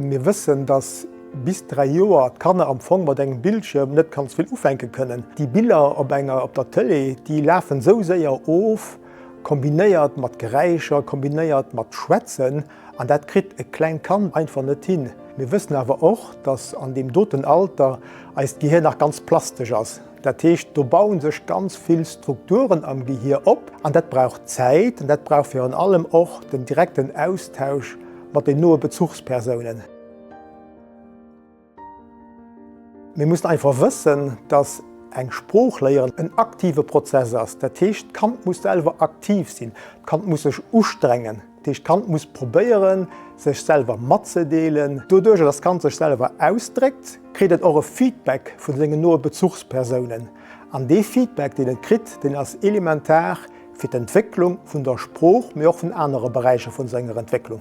Mir wëssen, dass bis 3 Joer d'Kanner am Fong mat engem Bildschirm net ganz vill ufänke kënnen. Déi Biller op enger, op der Tëlee, déi lafen esou séier of, kombinéiert mat Geräischer, kombinéiert mat Schwätzen, an dat kritt e klengt Kand einfach net hin. Mir wëssen awer och, dass an deem doten Alter eist Gehir nach ganz plastesch ass. Dat heescht, do bauen sech ganz vill Strukturen am Gehir op an dat brauch Zäit an dat brauch virun allem och den direkten Austausch mat den noe Bezuchspersounen. Mir mussen einfach wëssen, dass eng Sprooch léieren en aktive Prozess ass. Dat heescht, d'Kand muss selwer aktiv sinn, d'Kand muss sech ustrengen. Dat heescht, d'Kand muss probéieren, sech selwer matzedeelen. Doduercher, dass d'Kand sech selwer ausdréckt, kritt et och e Feedback vu sengen noe Bezuchspersounen. An dee Feedback, deen et kritt, deen ass elementar fir d'Entwécklung vun der Sprooch, mee och vun anere Beräicher vun senger Entwécklung.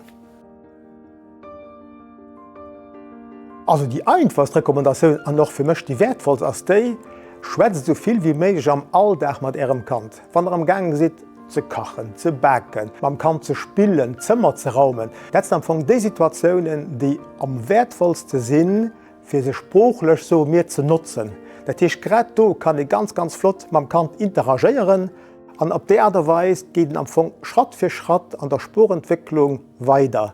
Also déi einfachst Recommandatioun an och fir mech déi wäertvollst ass déi, Schwätzt esou vill wéi méiglech am Alldag mat Ärem Kand. Wann Der am gaange sidd ze kachen, ze baken, mam Kand ze spillen, d'Zëmmer ze raumen, dat sinn am Fong déi Situatiounen, déi am wäertvollste sinn, fir se sproochlech, soe mir, ze notzen. Dat heescht, grad do kann ee ganz, ganz flott mam Kand interagéieren an op déi Aart a Weis geet een am Fong Schratt fir Schratt an der Sproochentwécklung weider.